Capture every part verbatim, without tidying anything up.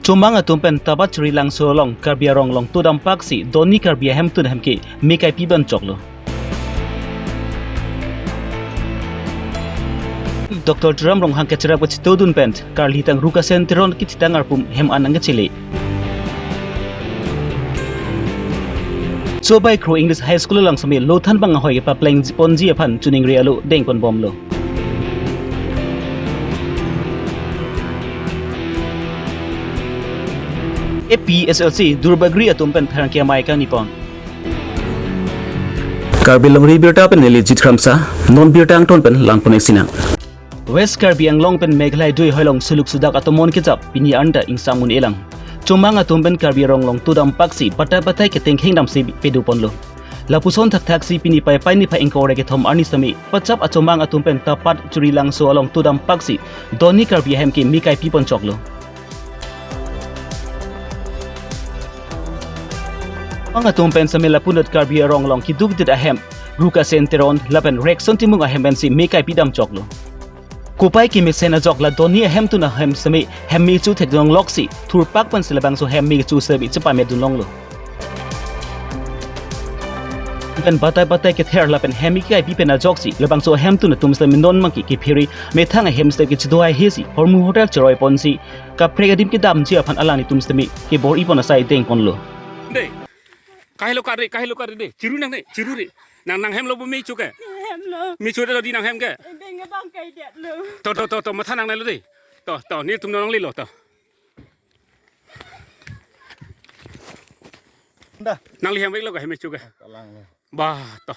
Chomang atum pen Tapat Churi Langso along Karbi arong along to dampak si Doni Karbi ahemtun ahem ke me kaipi ban choklo. Doctor Tuliram Ronghang kacherap kachitodun pen karli tang Rukasen Teron kithitang arpum hem an nangkachele. Sobai Kro English High School along sami lothan bang ahoi kepapleng ponji aphan chuningri alo dengpon bomlo. A P S L C Durbagri atum pen pherangke amei kangnipon. Karbi Longri Birta pen neli Jit Kramsa, non birta angton pen langpon-ik sinang. West Karbi Anglong pen Meghalaya adui ahoi along suluk sudak atomon kejap pini anta ingsam un-elang. Chomang atum pen Karbi arong along to dampak si batai batai ketengkheng damsi pedoponlo. Lapuson thakthak si pini Paipai niphai ingkoi ra kethom arni sami pachap achomang atum pen Tapat Churi Langso along to dampak si Doni Karbi ahem ke me kaipipon choklo. Chomang atum pen sami lapunat Karbi arong along keduk det ahem Rukasen Teron lapen Rekson Timung ahem pensi me kaipi dam choklo. Kopai kemesen ajok la Doni ahemtun ahem sami hem me chu thekdunlok si thurpak pensi labangso hem me chu sami chepametdun longlo. Pen batai batai kether lapen hem me kaipi pen ajok si labangso ahemtun atum sami non abang ke kephere methang ahem sitame kechedo hai he si hormu hotel cheroiponsi kaprek adim kedamji aphan alanglitum sami kebor-ipon asai dengponlo. Dei. Kahelo kari, kahelo kari dei. Chiru nang dei, chiru dei. Nang nanghemlo bo me chu ke? Hemlo. Me chu dei lo di nanghem ke? Beng abang kai det lo. To, to, to, to, matha nangnelo dei. To, to, netum nanglelo to. Dah. Nangli hem vek lo ke hem me chu ke? Kalang lo. Bah, to.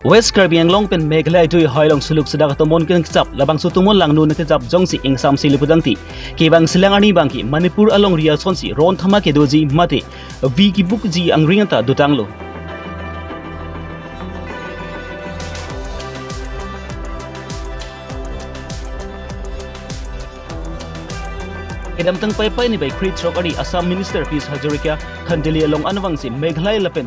West Karbi Anglong pen Meghalaya adui ahoi along suluk sudak atomon kejap labangso atomon langno nangkejap jongsi ingsamsi lipudangti. Kevang selang arni abang ke Manipur alongri asonsi ron thama kedoji mate vi kibukji angring anta dotanglo. Kedamtang Paipai niphai krethrok arni Assam Minister Pijush Hazarika Khanduli along anvangsi Meghalaya lapen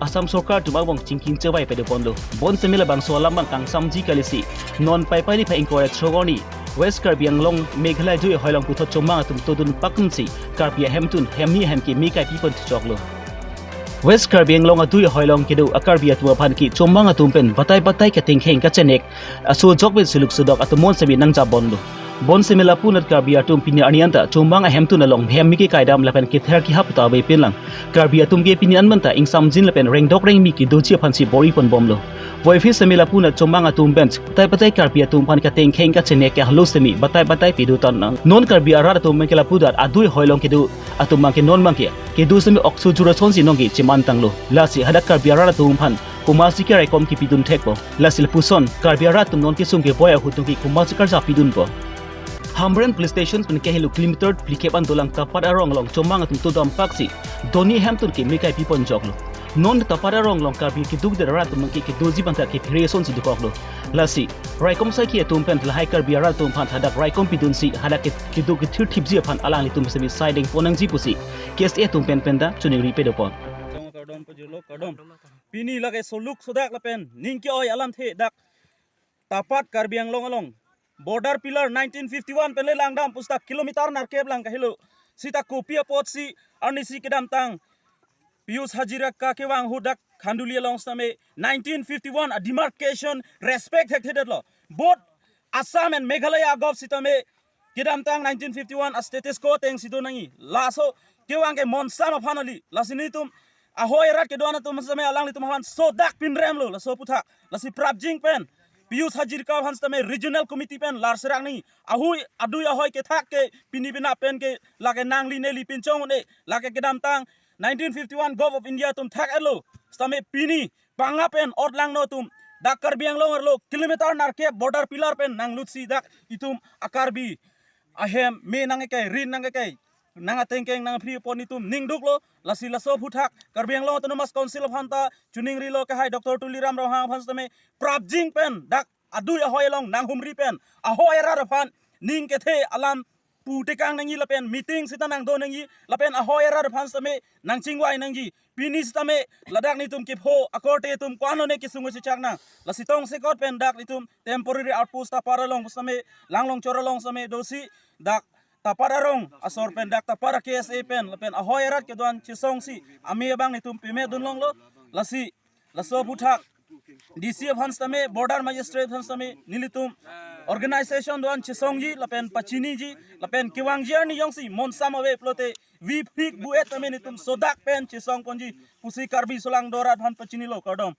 Assam sorkar atum abang chingki chevai pedoponlo. Bonsitame labangso alam abang kangsamji kali si non Paipai niphai ingkoi ra throk arni West Karbi Anglong Meghalaya adui ahoi along puthot chomang atum todun paknsi Karbi ahemtun hem me ahem ke me kaipipon choklo. West Karbi Anglong adui ahoi along kedo a-Karbi atum aphan ke chomang atum pen batai batai ketengkheng kachenek aso ajok pen suluk sudak atomon sami nangjapponlo. Bonsitame lapunat Karbi atum pini arni anta chomang ahemtun along hem me kekaidam lapen kether kehap ta avepinlang. Karbi atum ke pini an anta ingsamjin lapen rengdok rengmi kedoji aphansi bor-ipon bomlo. Voiphit sami lapunat chomang atum pen batai batai Karbi atum aphan ketengkheng kachenek ke halo sami batai batai pedotang nang. Non Karbi arat atum pen ke lapudat adui ahoi along kedo atum abang ke non abang ke kedo sami okso jura asonsi nonke chemantanglo. Lasi hadak Karbi arat atum aphan komatsi keraikom kepidun thekpo. Lasi lapuson Karbi arat atum non kesung keboi ahut nonke komatsi karjap pidunpo. Hamren Police Station pen kahelo kilometer phlikep an dolang Tapat arong along chomang atum to dampak si Doni ahemtun ke me kaipipon choklo. Non Tapat arong along Karbi keduk det arat atum ke kedoji abang ta kephere asonsi dokoklo. Lasi raikom saikhi atum pen lahai Karbi arat atum aphan hadak raikom pidunsi hadak ke keduk kethirthipji aphan alanglitum sami sai dengpon nangji pusi K S A atum pen pen ta chuningri pedopon. Kardom pajirlo, kardom. Pini lake suluk sudak lapen ning ke-oi alamthe dak Tapat Karbi Anglong along border pillar nineteen fifty-one pen le langdam pusita kilometer nerkep lang kahelo. Sita kopi apotsi arnisi kedamtang Pijush Hazarika kevang ahut dak Khanduli along sitame nineteen fifty-one a demarcation respect thekthedetlo. Both Assam and Meghalaya agov sitame kedamtang nineteen fifty-one a status quo atengsi do nangji. Laso kevang ke monsam aphan kali. Lasi nelitum ahoi arat kedo-an atum sitame alanglitum aphan sodak pinremlo laso aputhak. Lasi prapjin pen Pijush Hazarika aphan sitame regional committee pen lar serak nangji. Ahui adui ahoi kethak ke pini penap pen ke lake nangli neli pinchong un-e lake kedamtang nineteen fifty-one Govt of India atum thak-etlo. Sitame pini panga pen ot langno atum dak Karbi Anglong arlo kilometer nerkep border pillar pen nanglutsi dak itum a-Karbi ahem me nangkekai, rit nangkekai, nang atengkeng nangphripon itum ningduklo. Lasi laso aputhak Karbi Anglong Autonomous Council aphan ta chuningrilo, kahai Doctor Tuliram Ronghang aphan sitame prapjin pen dak adui ahoi along nanghumri pen ahoi arat aphan ning kethe alam pu tekang nangji lapen meeting sita nangdo nangji lapen ahoi arat aphan sitame nangchingvai nangji. Pini sitame ladak nelitum kepho akorte atum ko-an lone kesung kachechak nang. Lasi tongsekot pen dak nelitum temporary outpost Tapat along sitame Langlongchor along sitame dosi dak Tapar arong asor pen, dak Tapar a-K S A pen lapen ahoi arat kedo-an chesongsi ame abang netum peme dun longlo. Lasi laso aphuthak D C aphan sitame, border magistrate aphan sitame, nelitum organization do-an chesongji lapen pachiniji lapen kevangji arni jongsi monsam ave pulote vi phrik bu-et tame netum sodak pen chesong ponji pusi Karbi Solang Dorat aphan pachinilo, kardom.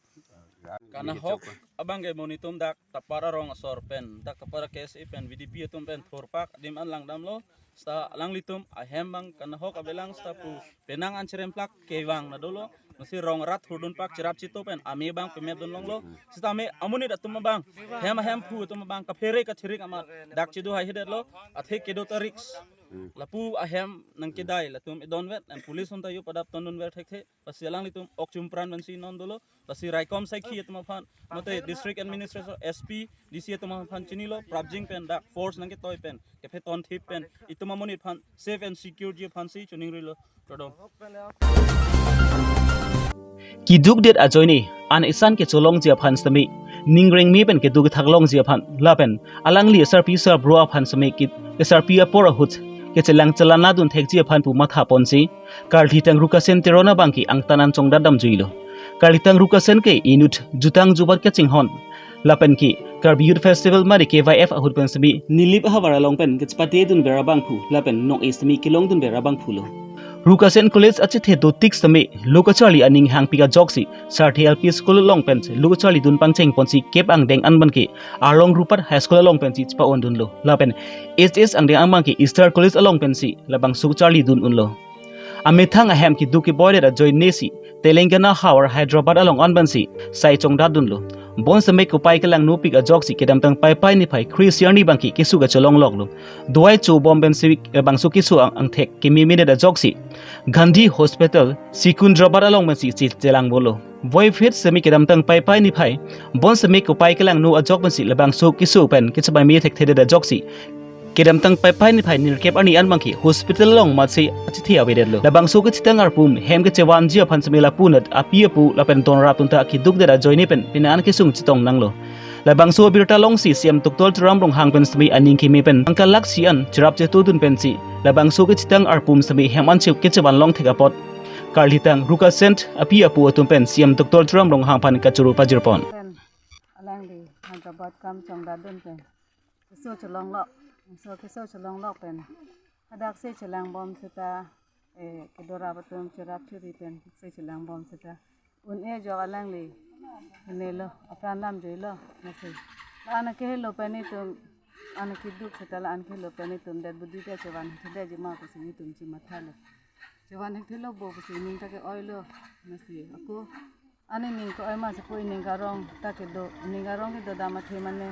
Kanahok abang ke mo netum dak Tapar arong asor pen, dak Tapar a-K S A pen, V D P atum pen thurpak adim an langdamlo. Seta alanglitum ahem abang kanahok avelang seta pu penang an cheremplak kevang na dolo. Masi rong rat hurdun pak cherap chito pen ame abang peme dun longlo. Seta ame amonit atum abang, hem ahemphu atum abang kaphere kachirik amat dak chedo haihedetlo. Athe kedo ta risk. Lapu ahem nangkedai latum edon vet, and police unta yo padap tondun ver thekthe. Lasi alanglitum ok chumpran pensi non dolo. Lasi raikom saikhi atum aphan, mate district administration, S P, D C atum aphan chinilo, prapjin pen dak force nangketoi pen kepheton thip pen itum amonit aphan safe and security aphansi choningrilo, kardom. Keduk det ajoine an isan kecholongji aphan sitame, ning rengme pen keduk kethak longji aphan lapen alangli asarpi asarbura aphan sitame ke-, asarpi apor ahut kechelang chelang nadun thekji aphan pu matha ponsi, Karlitang Rukasen Teron abang ke angtan an chongdat damjuilo. Karlitang Rukasen ke inut jutang jubat kachinghon lapen ke Karbi Youth Festival mari K Y F ahut pen sitame Nilip ahavar along pen kechepate dunver abangphu lapen nong-e sitame kelongdunver abangphu lo. Rukasen College achethe dotik sitame lo kacharli aning hangpik ajoksi Sarthe L P School along pen lo kacharli dun pangcheng ponsi kep angdeng an abang ke Arlong Rupat High School along pensi chepa-on dunlo. Lapen H S angdeng abang ke Easter College along pensi labangso charli dun unlo. Amethang ahem keduk keboidet ajoinesi Telangana havar Hyderabad along an pensi sai chongdat dunlo. Bonsitame kopai kelangnopik ajoksi kedamtang Paipai niphai kre-isi arni abang ke keso kacholongloklo. Duai chobom pensi labangso keso ang-, angthek kememedet ajoksi Gandhi Hospital Secunderabad along pensi che-, chelang bolo. Voiphit sitame kedamtang Paipai niphai bonsitame kopai kelangno ajok pensi labangso keso pen kechepame thekthedet ajoksi kedamtang Paipai niphai nerkep arni an abang ke hospital along matsi achethe avedetlo. Labangso kethitang arpum hem kechevanji aphan sitame lapunat api apo lapen donrap atum ta keduk det ajoine pen penang an kesung chetong nanglo. Labangso abirta alongsi C M Doctor Tuliram Ronghang pen sitame aning keme pen angkalak si an cherap chetodun pensi labangso kethitang arpum sitame hem an che-, kechevan long thek apot Karlitang Rukasen api apo atum pen C M Doctor Tuliram Ronghang aphan kachoro pajirpon. Pen alangli Hyderabad kam chongdadun pen keso cholonglok, keso, keso cholonglok pen hadaksi chelangbom seta, eh, kedorap atum cherap cheri pen si chelangbom seta un-e ajok alangli henelo, apran damjuilo, lasi la-an akehelo pen itum, an akeduk seta la-an akehelo pen itum dead body ta chevan thekthedetji ma pusi itum chemathalo. Chevan thekthelo bo pusi ning ta ke-oilo, lasi ako ani ning ke-oi ma si pu ining karong ta kedo, ining karong kedo dam athe mane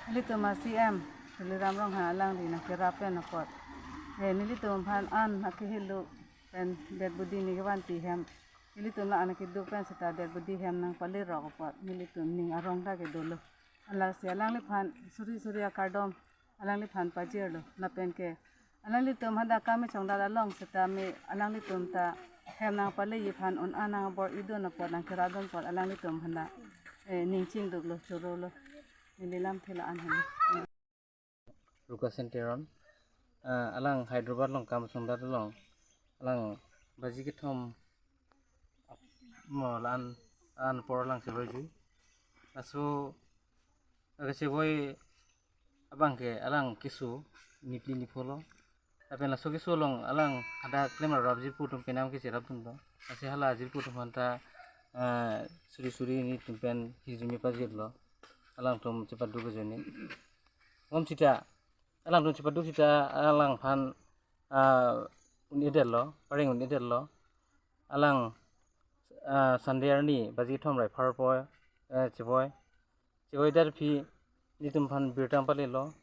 nelitum a-C M Tuliram Ronghang alangli nangkerap pen apot, eh, nelitum aphan an akehelo pen dead body nangkevanpi hem nelitum la-an akeduk pen seta dead body hem nangpalerok apot nelitum ning arong ta kedolo. Lasi alangliphan suri suri akardom alangliphan pajirlo. Lapen ke alanglitum hadak kam chongdat along seta me alanglitum ta hem nangpaleji aphan un-an nang bor-idun apot nangkeradun apot alanglitum hadak, eh, ning chingduklo, chorolo. Neli lamthe la-an henlo. Rukasen Teron, ah, alang Hyderabad along kam chongdat along, alang baji kethom mo la-an, an apor alang chevoiji. Laso kachevoi abang ke alang keso niphli nipho lo. Lapen laso keso along alang hadak klem rap jirpo atum pen nam kecherap dunlo. Lasi hala jirpo atum aphanta, ah, suri suri nelitum pen hirjume pajirlo. Alangtum chepaduk ajoine. Bom seta alangtum chepaduk seta alangphan, ah, un-edetlo, pareng un-edetlo. Alang, ah, Sunday arni baji kethom ra pharo pho, eh, chevoi. Chevoi darpi nelitum aphan birta nangpalelo.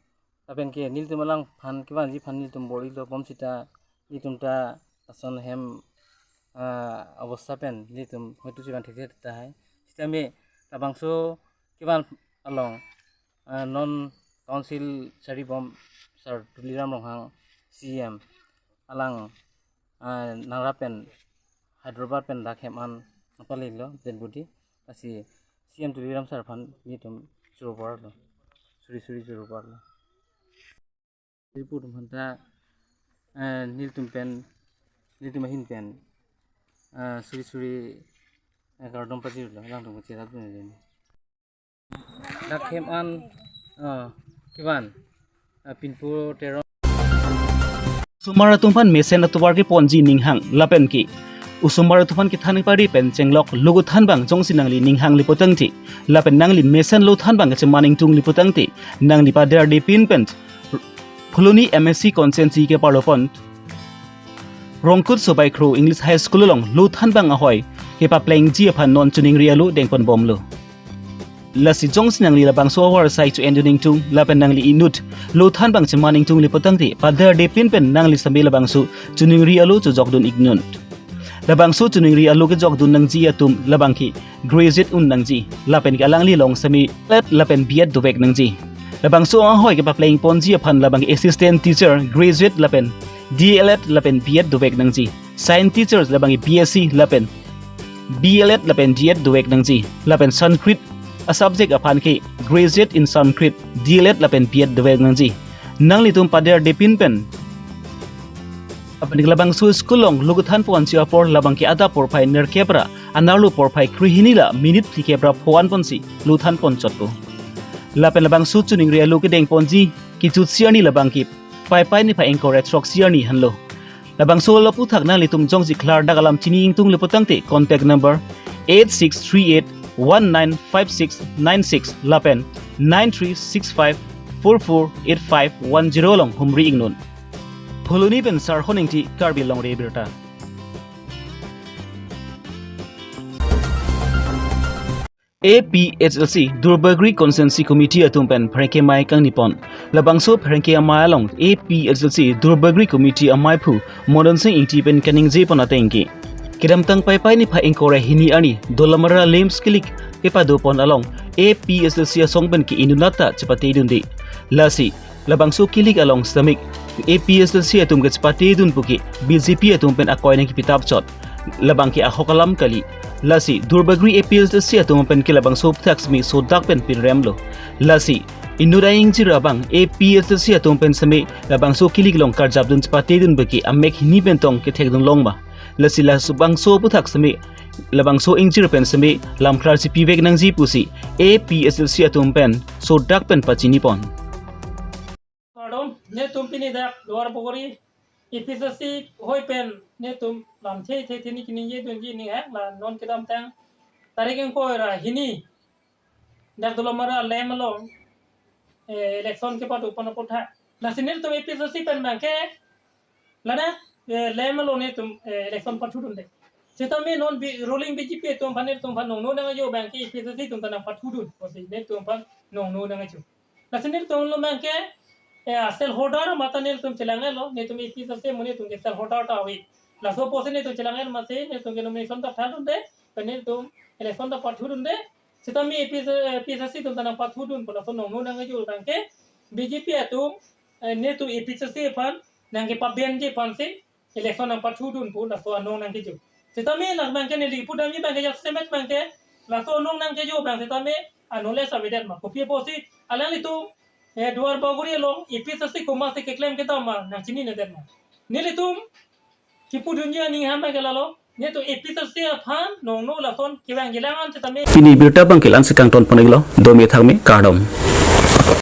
Lapen ke nelitum alangphan kevanji aphan nelitum bor-ilo, bom seta nelitum ta ason hem, ah, abosta pen nelitum hoitu chevan thekthe tahai. Seta me labangso kevan along, ah, non council charibom Sir Tuliram Ronghang C M alang, ah, nangrap pen Hyderabad pen dak hem an nangpalelo dead body. Lasi C M Tuliram sir aphan nelitum choro porlo, suri suri choro porlo. Jirpo atum aphanta eh, nelitum pen, nelitum ahin pen, eh, suri suri, eh, kardom pajirlo, alangtum kacheradun ajoine. Dak hem an, ah, kevan, ah, pinpo Terong. Osomar atum aphan mesen atovar keponji ninghang lapen ke osomar atum aphan kethan pari pen chenglok lo kethan abang jongsi nangli ninghanglo putangte lapen nangli mesen lo than abang kacheman ingtunglo putangte, nangli pader depin pen Phuloni M A C constituency keparlo pon Rongkut Sobai Kro English High School along lo than abang ahoi kepaplengji aphan non choningri alo dengponbomlo. Lasi jongsi nangli labangso avar asai cho-endun ingtung lapen nangli inut lo than abang cheman ingtunglo putangte, pader depin pen nangli sitame labangso choningri alo chojokdun iknon. Labangso choningri alo kejokdun nangji atum labang ke graduate un nangji lapen ke alangli along sitame D El Ed lapen B Ed dovek nangji. Labangso ahoi kepaplengponji aphan labang ke assistant teacher, graduate lapen D El Ed lapen B Ed dovek nangji. Science teachers labang ke B Sc lapen B El Ed lapen D Ed dovek nangji. Lapen Sanskrit a-subject aphan ke graduate in Sanskrit, D El Ed lapen B Ed dovek nangji. Nanglitum pader depin pen, apni labangso school along lo kethanponji apor labang ke adap porphai nerkep ra anerlo porphai krehini la minute phlikep ra pho-an ponsi lo thanpon chotpo. Lapen labangso choningri alo kedengponji kejutsi arni labang ke Paipai niphai ingkoi ra throksi arni henlo. Labangso alo aphuthak nanglitum jongsi klardak alam chini ingtunglo putangte contact number eight six three eight one nine five six nine six lapen nine three six five four four eight five one zero along humri ingnon. Phuloni pen Sarhon Ingti, Karbi Longri Abirta. A P H L C Duarbagori Constituency Committee atum pen pherangke amei kangnipon. Labangso pherangke amei along A P H L C Duarbagori Committee ameiphu Modon Sing Ingti pen kaningjepon ateng ke, kedamtang Paipai niphai ingkoi ra hini arni Dolamara LAMPS kilik kepadopon along A P H L C asong pen ke inut nat ta chepatedunde. Lasi labangso kilik along sitame A P H L C atum ke chepatedun pu ke B J P atum pen akoi nangkepitap chot. Labang ke ahok alam kali. Lasi Duarbagori A P H L C atum pen ke labangso aphuthak sitame sodak pen pinremlo. Lasi inut a-ingjir abang A P H L C atum pen sitame labangso kilik along karjapdun chepatedun pu ke amek hini pen tong kethekdun longma. Lasi labangso aphuthak sitame labangso ingjir pen sitame lam klar chepivek nangji pusi A P H L C atum pen sodak pen pachinipon. Kardom, netum pini dak Duarbagori A P H L C ahoi pen netum lamthe the the ni kaningjedunji ninghang la non kedamtang tarik ingkoi ra hini dak Dolamara LAMPS along, eh, election kepadopon aphuthak. Lasi netum A P H L C pen abang ke lana, eh, LAMPS along netum, eh, election pathudunde. Sitame non bi-, ruling B J P atum aphan netum aphan nongno nangjo abang ke A P H L C atum ta nangpathudun. Pusi netum aphan nongno nangjo. Lasi netum lo abang ke, eh, shareholder mate netum chelang-etlo, netum A P H L C amonit atum ke shareholder ta ave. Laso pusi netum chelang-et amatsi netum ke nomination ta thaldunde, pen netum election ta pathudunde. Sitame A P H L C, eh, A P H L C atum ta nangpathudun pu laso nongno nangjo abang ke B J P atum, eh, netum A P H L C aphan nangkepabenji aphansi election nangpathudun pu laso anong nangkejo. Sitame labang ke neli pudamji abang ke jasemet abang ke laso anong nangkejo abang sitame anole savedet ma. Kopi apotsi alanglitum, eh, Duarbagori along A P H L C komatsi keklem kedam ma nangchininedet ma. Nelitum kipudunji aning ham ke lalo, netum A P H L C aphan nongno lason kevang kelang an sitame. Pini birta abang ke la-ansi kangtonpon-iklo, dome thakme, kardom.